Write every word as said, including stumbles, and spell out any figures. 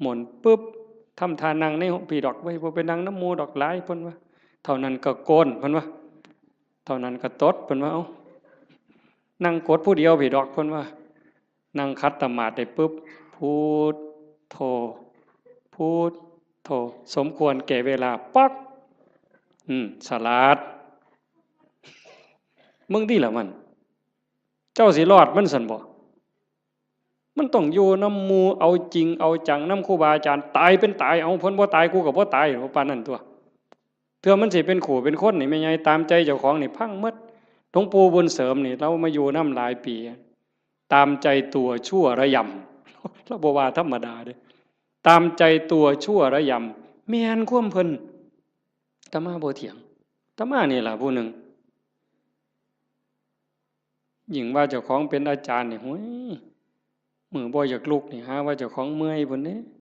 หมุนปุ๊บ ทำท่านั่งในห้องพี่ดอก เว้ย บ่ไปนั่งนำหมู่ดอก หลาย เพิ่นว่า เท่านั้นก็โกน เพิ่นว่า เท่านั้นก็ตด เพิ่นว่า เอ้า นั่งกดผู้เดียวพี่ดอก เพิ่นว่า นั่งขัดสมาธิได้ปุ๊บ พุทโธ พุทโธ สมควรแก่เวลา ป๊อก อืม สลาด มึงติล่ะมัน เจ้าสิรอดมันซั่นบ่ มันต้องอยู่นำหมู่ เอาจริงเอาจังนำครูบาอาจารย์ ตายเป็นตาย เอา เพิ่นบ่ตาย กูก็บ่ตาย ว่าปานนั้นตั่ว เทื่อมันสิเป็นคู่เป็นคนนี่ แม่ใหญ่ ตามใจเจ้าของนี่พังหมด หลวงปู่บุญเสริมนี่ ลาวมาอยู่นำหลายปี ตามใจตัวชั่วระยำ ลาวบ่ว่าธรรมดาเด้ ตามใจตัวชั่วระยำ แม่นความเพิ่น อาตมาบ่เถียง อาตมานี่ล่ะผู้หนึ่ง ยิ่งว่าเจ้าของเป็นอาจารย์นี่ โอ้ย มื้อบ่อยากลุกนี่ หาว่าเจ้าของเมื่อยพุ้นเด้